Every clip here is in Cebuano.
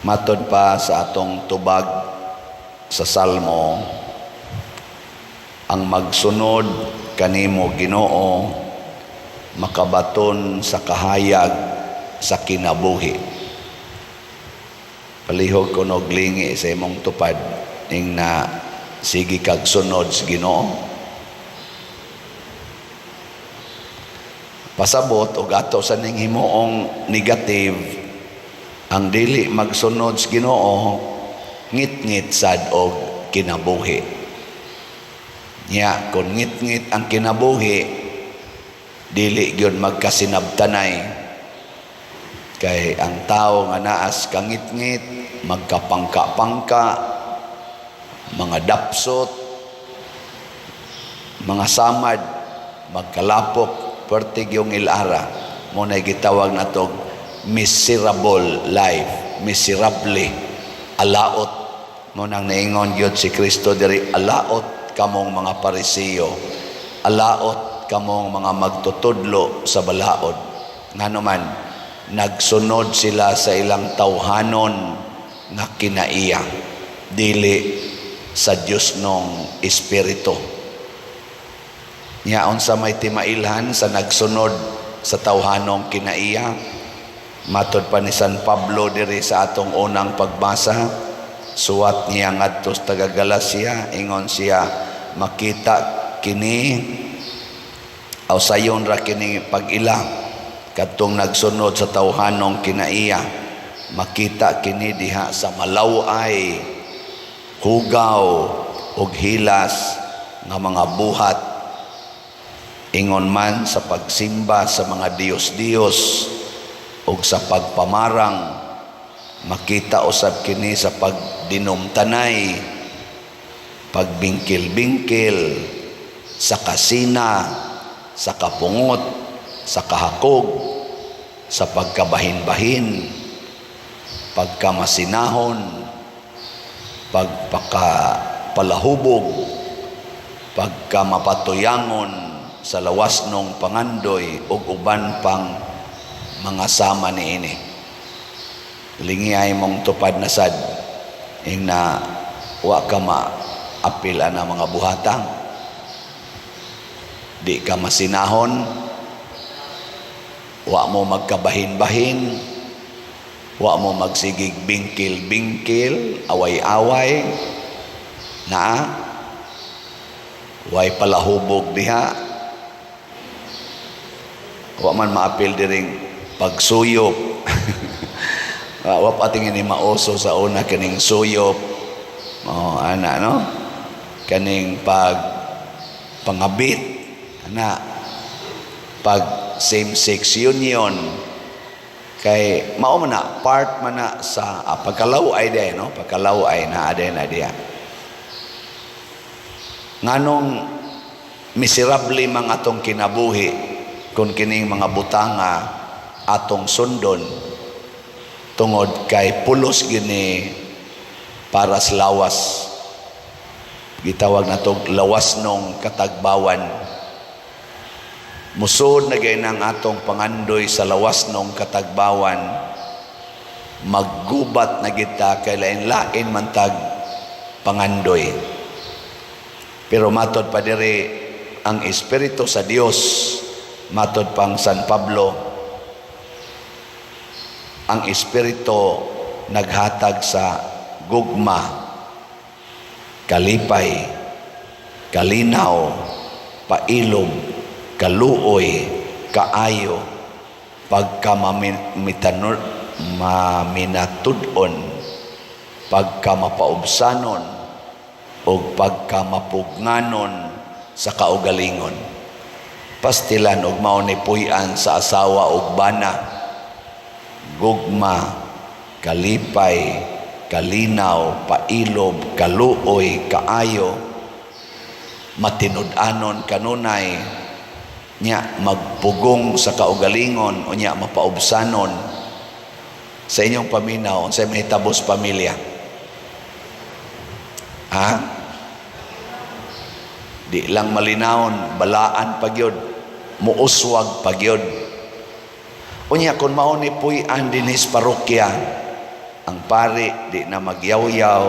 Matod pa sa atong tubag sa Salmo, ang magsunod kanimo, Ginoo, makabaton sa kahayag sa kinabuhi. Palihog kuno og lingi sa imong tupad ing na sige kag sunod sa Ginoo. Pasabot og ato sa ning himuong negative, ang dili magsunod sa Ginoo ngit-ngit sad og kinabuhi. Nya kon ngit-ngit ang kinabuhi, dili gyud magkasinabtanay, kay ang tao nga naas kangit-ngit magkapangka-pangka, mga dapsot, mga samad, magkalapok, pertig yung ilara. Mo na gitawag natog miserable life, miserable, alaot. Mo nang naingon gyud si Kristo diri, "Alaot kamong mga Parisiyo, alaot kamong mga magtutudlo sa balaod." Ngano man, nagsunod sila sa ilang tawhanon nga kinaiya, dili sa Dios nong Espiritu. Nya unsa may timailhan sa nagsunod sa tawhanong kinaiya? Matod pa ni San Pablo diri sa atong unang pagbasa, suwat niya ngadto sa taga Galacia, ingon siya, makita kini aw sayon ra kini pag-ila kadtong nagsunod sa tawhanong kinaiya. Makita kini diha sa malaw-ay, hugaw ug hilas nga mga buhat, ingon man sa pagsimba sa mga diyos-diyos ug sa pagpamarang. Makita usab kini sa pagdinumtanay, pagbingkil-bingkil, sa kasina, sa kapungot, sa kahakog, sa pagkabahin-bahin, pagkamasinahon, pagpakapalahubog, pagkamapatuyangon sa lawas nung pangandoy ug uban pang mga sama niini. Lingi ay mong tupad na sad ing na wa ka maapil ana mga buhatang. Di ka masinahon, wa mo magkabahin-bahin, wa mo magsigig bingkil-bingkil, away-away, naa, way palahubog diha, wa man maapil diring pagsuyop. Wa pa tingin ni mauso sa una kining suyop. Oh, ana, no? Kaning pag pangabit, ana, pag same sex union, kay mao man na part man na sa pagkalaw-ay day, no? Pagkalaw-ay na aday na diya. Nganong miserable mang atong kinabuhi kung kining mga butanga atong sundon? Tungod kay pulos gini para sa lawas. Gitawag natong lawas nung katagbawan. Musod na gay ang atong pangandoy sa lawas nung katagbawan, maggubat na kita kay lain-lain man tag pangandoy. Pero matod pa diri, ang Espiritu sa Dios, matod pang San Pablo, ang Espiritu naghatag sa gugma, kalipay, kalinaw, pailob, kaluoy, kaayo, pagkamaminatud-on, pagkamapaubsanon, o pagkamapugnganon sa kaugalingon. Pastilan og mao ni puy-an sa asawa ug bana: gugma, kalipay, kalinaw, pailob, kaluoy, kaayo, matinud-anon kanunay, nya magpugong sa kaugalingon, unya mapaubsanon. Sa inyong paminaw, unsay mahitabo sa pamilya? Ha? Di lang malinawon, balaan pa gyud, muuswag pa gyud. Unya kung mao ni puy-an dinhi sa parokya, Ang pari di na magyawyaw.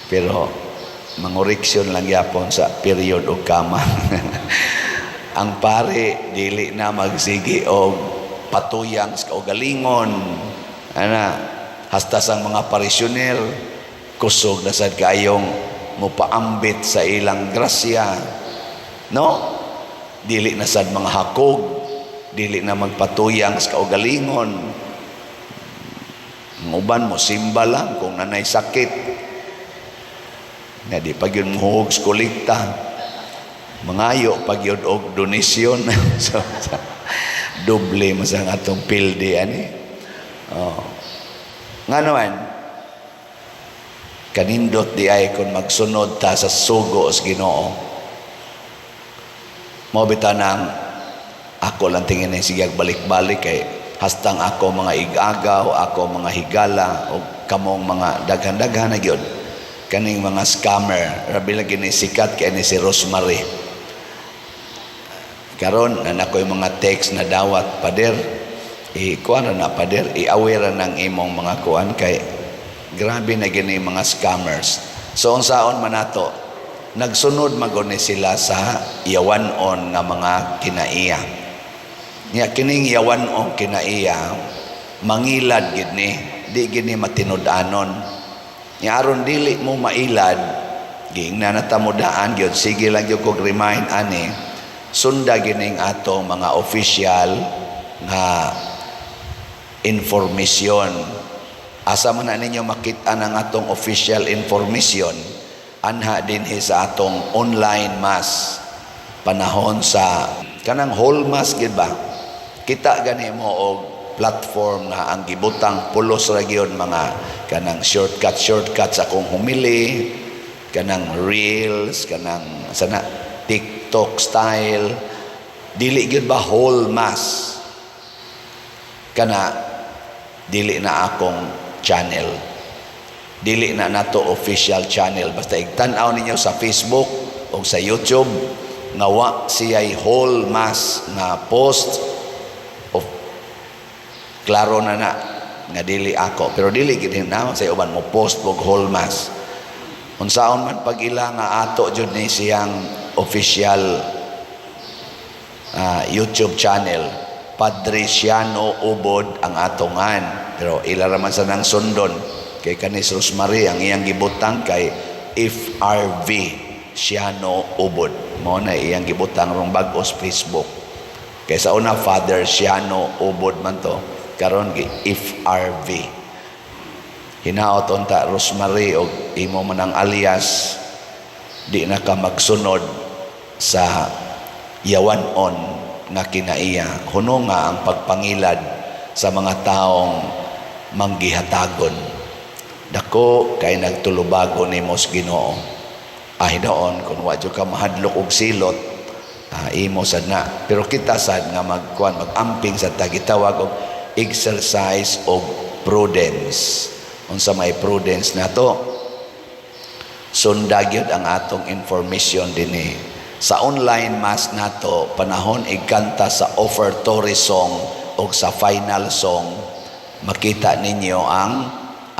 Pero mangoreksyon lang yapon sa period o kama. Ang pari dili na magsigi og patuyang sa kaugalingon. Ana, hasta sa mga parisyonel kusog na sad kayong mopaambit sa ilang grasya. No? Dili na sad mga hakog, dili na magpatuyang sa kaugalingon. Ang uban mo simba lang kung nanay sakit. Nga di pa gyud mohuog sa kolekta. Mangayo pag yun og donasyon. So, doble man sa atong pildi ani. Oh. Nga naman, kanindot di ay kung magsunod ta sa sugo sa Ginoo. Mao bitaw nang ako lang tingin ni sige balik-balik kay hastang ako mga igagaw, ako mga higala o kamong mga daghan-daghan na gyud kaning mga scammer. Rabi lagi ni sikat kay ni si Rosemary. Karon na ko yung mga text na dawat, "Pader, i-kuan na, pader, i-aware ng imong mga kuan kay grabe na gini mga scammers." So unsaon man nato? Nagsunod maguni sila sa yawan-on nga mga kinaiya. Nya kining yawan-on kinaiya, mangilad gid ni, di gid ni matinud-anon. Nya aron dili mo mailad, giingnan na ta mo daan gyud, sige lang gyud kog remind ani, sunda gining atong mga official nga information. Asa man na ninyo makita ang atong official information? Anha dinhi sa atong online mass. Panahon sa kanang whole mass gid ba? Kita gani mo og platform nga ang gibutang pulos ra gyud mga kanang shortcut shortcut sa akong homily, kanang reels, kanang sana TikTok style, dili gyud ba whole mass. Kana dili na akong channel, dili na nato official channel. Basta igtan-aw ninyo sa Facebook o sa YouTube nga wa siya'y whole mass nga post of, klaro na na nga dili ako. Pero dili gid na sa uban mo post og whole mass. Unsaon man pag ila nga ato jud ni siyang official YouTube channel, Padre Siano Ubod ang atongan, pero ila ra man sa nang sundon kay kanis Rosemary ang iyang gibutang kay FRV Siano Ubod. Mao na iyang gibutang rong bag-os Facebook. Kay sa una Father Siano Ubod man to, karon gi FRV. Hinaot unta, Rosemary, og imo man ang alias, di na ka magsunod sa yawan-on nga kinaiya. Huno nga ang pagpangilad sa mga taong manggihatagon. Dako kay nagtulubago nimo sa Ginoo. Ah, hinoon kung wa jud ka mahadlok og silot, imo sad na. Pero kita sad nga magkuan, magamping sad ta, gitawag og exercise og prudence. Unsa may prudence nato? Sunda gyud ang atong information dinhi sa online mass nato. Panahon igkanta sa offertory song o sa final song, makita ninyo ang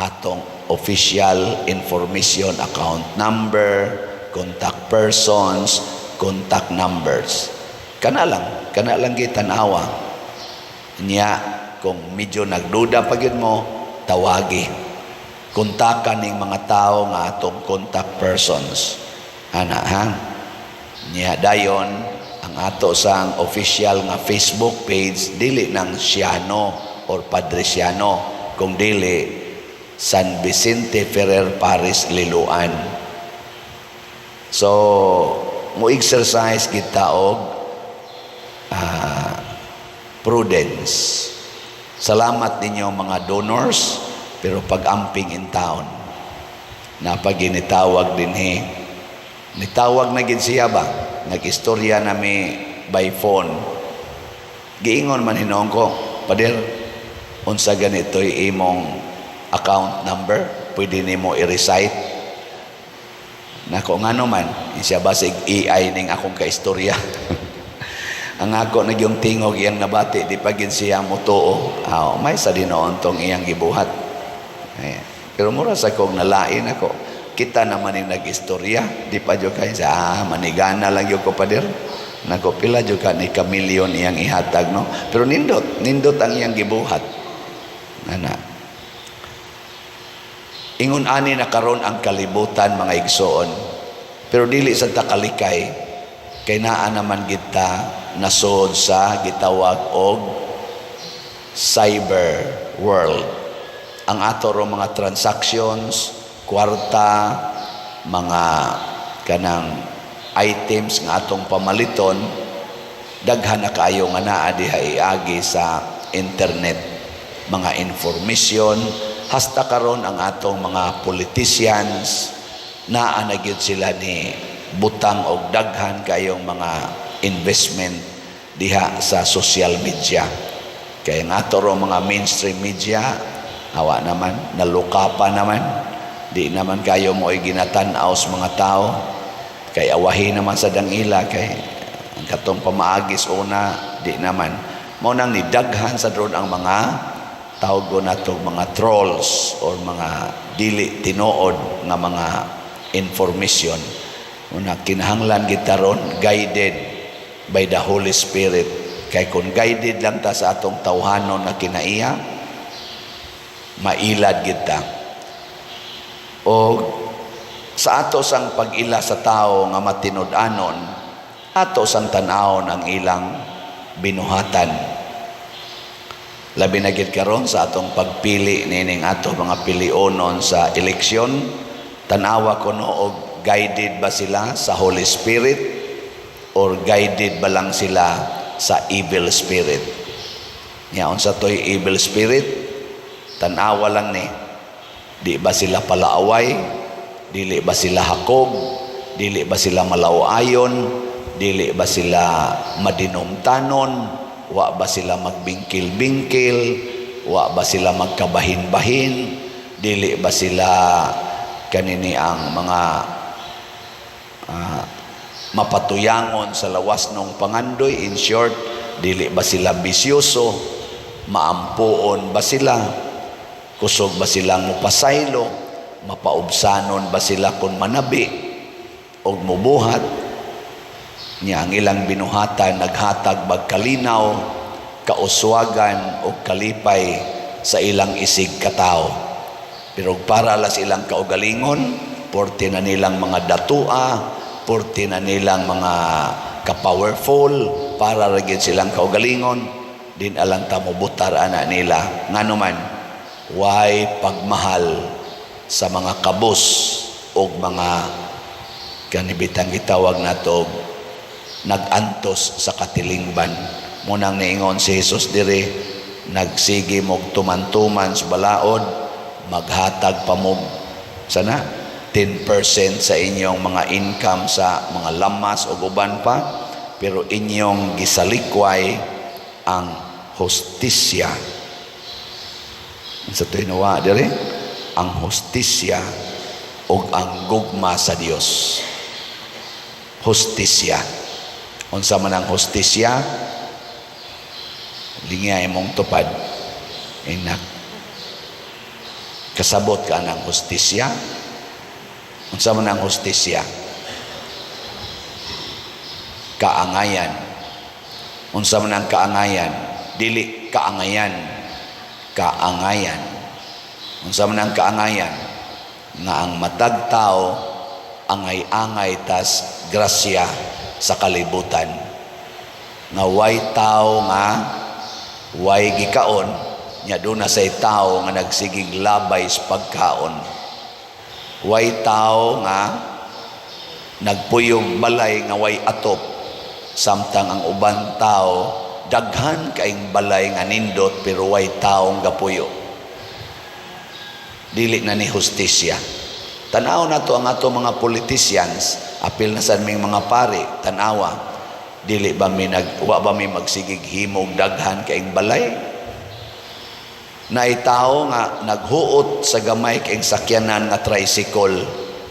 atong official information, account number, contact persons, contact numbers. Kana lang gitan-awa. Nya kung medyo nagduda pa gyud mo, tawagi. Kontakan ning mga tao nga atong contact persons. Ana ha. Nya dayon ang ato sang official nga Facebook page, dili nang Siano or Padre Siano, kung dili San Vicente Ferrer Parish Liloan. So mo exercise kita og prudence. Salamat ninyo mga donors, pero pag-amping in town. Napag ginitawag dinhi. Nitawag na gid siya ba? Nag-istorya nami by phone. Giingon man hinuon ko, "Pader, unsa ganito'y imong account number? Pwede nimo i-recite?" Nako, ngano man, siya basig AI ning akong kaistorya. Ang ako na yung tingog iyang nabati, di pa gid siya motuo. Ah, may sa dinoon tong iyang gibuhat. Ayan. Pero mura sa kong nalain ako. Kita naman yung nag-istorya. Di pa jud kay sa manigana lang jud ko, pader. Nako, pila jud ka ni kamilyon iyang ihatag, no? Pero nindot, nindot ang iyang gibuhat. Ana. Ingon ani na karon ang kalibutan, mga igsoon. Pero dili sa takalikay kay naa naman kita nasod sa gitawag og cyber world. Ang ato ro mga transactions, kwarta, mga kanang items nga atong pamaliton, daghan na kaayo nga naa diha iagi sa internet, mga information. Hasta karon ang atong mga politicians, naa na gyud sila ni butang og daghan kayong mga investment diha sa social media. Kaya nga ato ro mga mainstream media, awa naman, naluka pa naman, di naman kayo mo ay ginatan-aw sa mga tao, kay awahi naman sa dangila, kay ang katong pamaagis una, di naman. Mao nang nidaghan sa drone ang mga tawag nato mga trolls or mga dili tinuod nga mga information. Una, kinahanglan kita ron guided by the Holy Spirit. Kay kung guided lang ta sa atong tawhanon na kinaiya, mailad kita. O sa ato sang pag-ila sa tao nga matinud-anon, ato sang tan-awon ang ilang binuhatan. Labi na gid karon sa atong pagpili nining ato mga pilionon sa eleksyon, tan-awa kuno og guided ba sila sa Holy Spirit or guided ba lang sila sa evil spirit. Nya unsa toy evil spirit? Tan-awa lang ni. Di ba sila palaaway? Dili ba sila hakog? Dili ba sila malawayon? Dili ba sila madinumtanon? Wa ba sila magbingkil-bingkil? Wa ba sila magkabahin-bahin? Dili ba sila kanini ang mga mapatuyangon sa lawas ng pangandoy? In short, dili ba sila bisyoso? Maampuon ba sila? Kusog ba silang mupasaylo? Mapaubsanon ba sila kung manabi og mubuhat? Nya ang ilang binuhatan naghatag bag kalinaw, kauswagan o kalipay sa ilang isig katao? Pero para las ilang kaugalingon, porte na nilang mga datua, porte na nilang mga ka-powerful, para ra gyud silang kaugalingon, din alang ta mobutar ana nila. Ngano man, way pagmahal sa mga kabus og mga kanibitang gitawag nato nag-antos sa katilingban. Munang niingon si Jesus diri, nagsige mog tuman-tuman sa balaod, maghatag pa mo sana 10% sa inyong mga income sa mga lamas o uban pa, pero inyong gisalikway ang hustisya. Sa tuinawa diri, ang hustisya o ang gugma sa Dios. Hustisya. Unsa man ang hustisya? Lingya imong tupad. Inak. Kasabot ka ng hustisya? Unsa man ang hustisya? Kaangayan. Unsa man ang kaangayan? Dili kaangayan. Kaangayan. Unsa man ang kaangayan? Nga ang matag tao angay-angay tas grasya sa kalibutan. Nga way tao nga way gikaon, nya duna say tao nga nagsigig labay sa pagkaon. Way tao nga nagpuyog balay nga way atop, samtang ang uban tao daghan kaing balay nga nindot pero way taong gapuyo. Dili na ni hustisya. Tanaw na to ang ato mga politicians, apil na sa aming mga pari, tanawa. Dili ba mi nag wa ba mi magsigig himog daghan kaing balay? Naay tao nga naghuot sa gamay kaing sakyanan nga tricycle,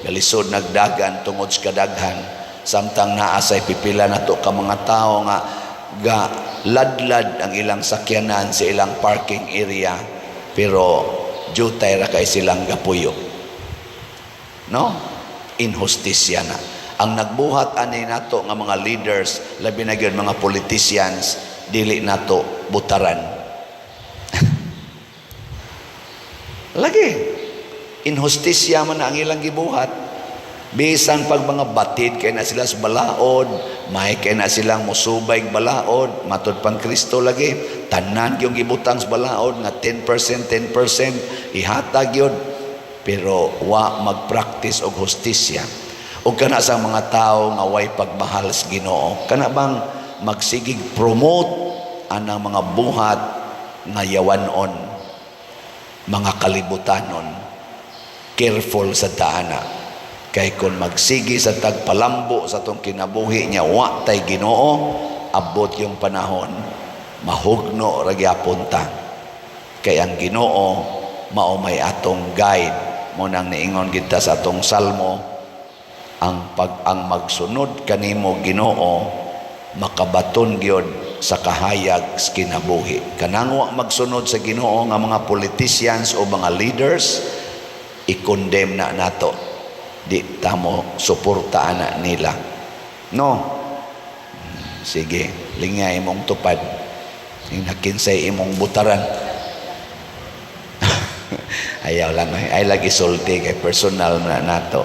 galisod nagdagan tungod sa kadaghan, samtang naa say pipila nato ka mga tao nga Ga ladlad ang ilang sakyanan sa ilang parking area, pero jutay ra kay silang gapuyo, no? Inhustisya na ang nagbuhat ani nato nga mga leaders, labi na gyud mga politicians. Dili nato butaran lagi. Inhustisya man na ang ilang gibuhat. Bisan pag mga batid kay na sila sa balaod, may kay na silang musubay balaod, matud pang Kristo lagi, tanan yung gibutang sa balaod nga 10%, 10% ihatag yun. Pero wa magpractice og hustisya. Ug kana sa mga tao nga way pagmahal sa Ginoo, kana bang magsigig promote anang mga buhat nga yawanon, mga kalibutanon, careful sa taana. Kay kung magsigi sa tagpalambo sa atong kinabuhi niya, wa tay Ginoo, abot yung panahon, mahugno ra gyapon ta. Kay ang Ginoo mao may atong guide. Mo nang niingon kita sa atong salmo, ang magsunod kanimo, Ginoo, makabaton gyud sa kahayag sa kinabuhi. Kanang wa magsunod sa Ginoo nga mga politicians o mga leaders, i-condemn na nato. Di tamo suporta ana nila, no? Sige, lingay imong tupad. Nakinsay imong butaran. Ayaw lang ay lagi sulti kay personal na nato.